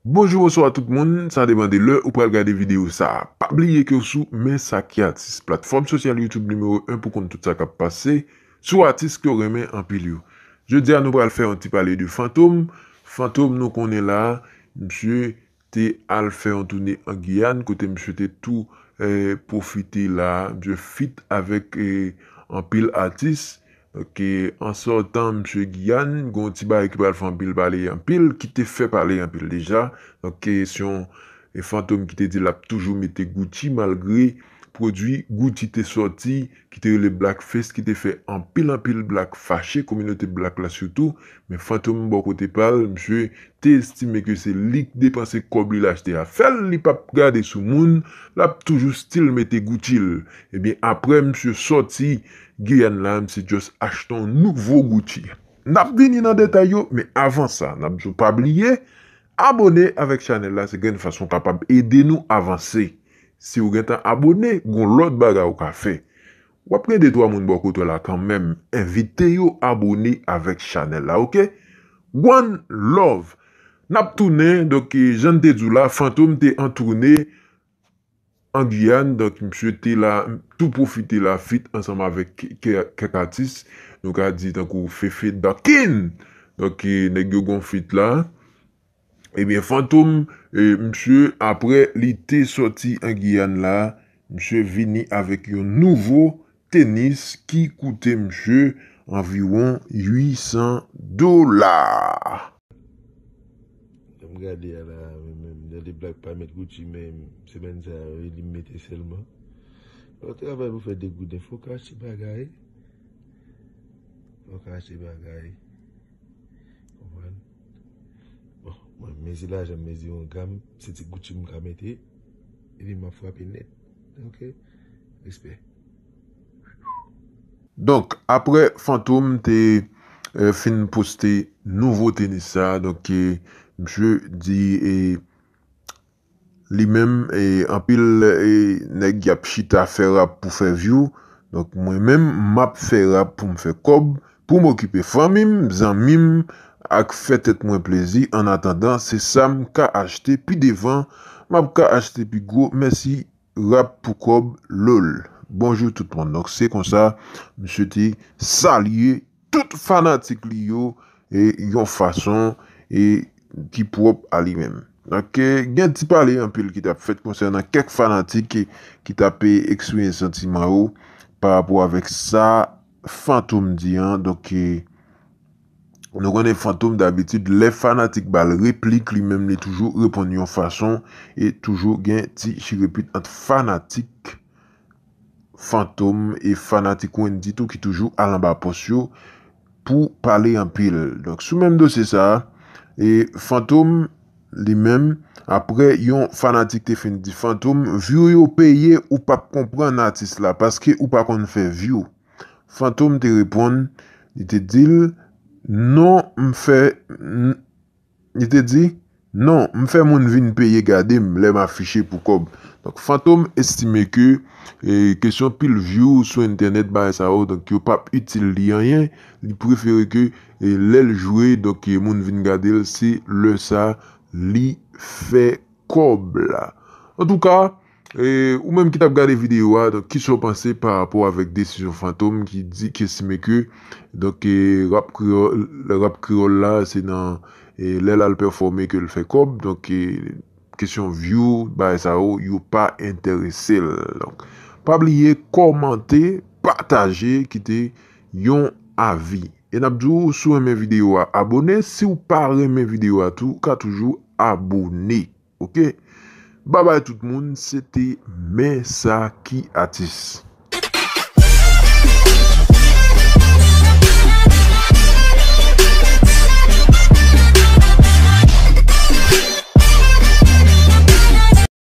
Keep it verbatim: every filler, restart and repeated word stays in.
Bonjou, bonswa tout moun, sa depann de lè ou pral gade videyo sa a. Pa bliye ke w sou Men Sa Ki Atis, platfòm sosyal YouTube nimewo en pou konn tout sa k ap pase sou atis ke w renmen anpil yo. Jodi a, nou pral fè yon ti pale de Fantom. Fantom, nou konnen la, misye te al fè yon toune an Giyàn, kote misye te tou, eh, pwofite la, misye feat avèk, eh, anpil atis. Donk, eh, an sòtan, misye Giyàn, gen yon ti bagay ki pral fè anpil pale anpil, ki te fè pale anpil deja. Donk, eh, se yon, eh, Fantom ki te di l ap toujou mete Gucci malgre pwodui Gucci te sòti, ki te rele Blackface, ki te fè anpil, anpil black fache, kominote black la sitou. Men Fantom bò kote pa l, misye te estime ke se li k depanse kòb li l achte afè l, li p ap gade sou moun, l ap toujou still mete Gucci l. Ebyen, apre misye sòti Giyàn la, misye just achte yon nouvo Gucci. N ap vini nan detay yo, men avan sa, n ap di w pa bliye abone avèk chanèl la, se grenn fason w kapab ede nou avanse. Si w gentan abone, gon lòt bagay ou ka fè. W ap gen de twa moun bò kote w la kanmenm, envite yo abone avèk chanèl la, oke? One love. N ap tounen, donk, eh, jan n te di w la, Fantom te an toune an Giyàn, donk, misye te la, tou pwofite la, feat ansanm avèk kè-, kè-, kèk atis, nou ka di tankou Fefe Dakin. Donk, eh, nèg yo gon feat la. Ebyen, Fantom, eh, misye, apre li te sòti an Giyàn la, misye vini avèk yon nouvo tenis ki koute misye anviwon uit san dola. Lè m gade a la, men, men, Daddy Black pa met Gucci, men semèn sa a, wi, li mete sèlman. Lè w travay pou fè de gouden, fò w ka achte bagay. Fò w ka achte bagay. Konprann? Bon, mwen mezi lajan, mezi yon gam, se ti Gucci m ka mete, epi m ap frape nèt. Oke? Respè. Donk, apre Fantom te, eh, fin poste nouvo tenis sa, donk, eh, misye di, eh, li menm, eh, anpil, eh, nèg y ap chita fè rap pou fè view. Donk, mwen menm, m ap fè rap pou m fè kòb, pou m okipe fanmi m, zanmi m, ak fè tèt mwen plezi. Annatandan, se sa m ka achte. Pi devan, m ap ka achte pi gwo. Mèsi, rap pou kòb, lol. Bonjou tout moun. Donk, se konsa, misye te salye tout fanatik li yo, e yon fason, e ki pwòp a li menm. Donk, eh, gen ti pale anpil ki t ap fèt konsènan kèk fanatik ki, ki t ap, eh, eksprime santiman yo pa rapò avèk sa Fantom di an. Donk, eh, nou konnen Fantom dabitid, lè fanatik ba l replik, li menm li toujou reponn yon fason, e toujou gen ti chirepit ant fanatik Fantom e fanatik Wendy tou ki toujou al anba pòs yo pou pale anpil. Donk, sou menm dosye sa a, e Fantom li menm, apre yon fanatik te fin di Fantom, view yo peye, ou p ap konprann atis la, paske ou pa konn fè view. Fantom te reponn, li te di l, non, m fè, n-, Li te di, non, m fè moun vin peye gade m lè m afiche pou kòb. Donk, Fantom estime ke, eh, kesyon pil view sou entènèt, bagay sa yo, donk, yo p ap itil li anyen. Li prefere ke, eh, lè l jwe, donk, eh, moun vin gade l, se lè sa li fè kòb la. Antouka, E, ou menm ki t ap gade videyo a, donk, kisa w panse pa rapò avèk desizyon Fantom ki di, ki estime ke, donk, e, rap kreyòl, rap kreyòl la, se nan, e, lè l al pèfòme ke l fè kòb, donk, e, kesyon view, bagay sa yo, yo pa enterese l. Donk, pa bliye kòmante, pataje, kite yon avi. E n ap di w, si w renmen videyo a, abone. Si w pa renmen videyo a tou, ou ka toujou abone. Oke? Babay tout moun, se te Men Sa Ki Atis.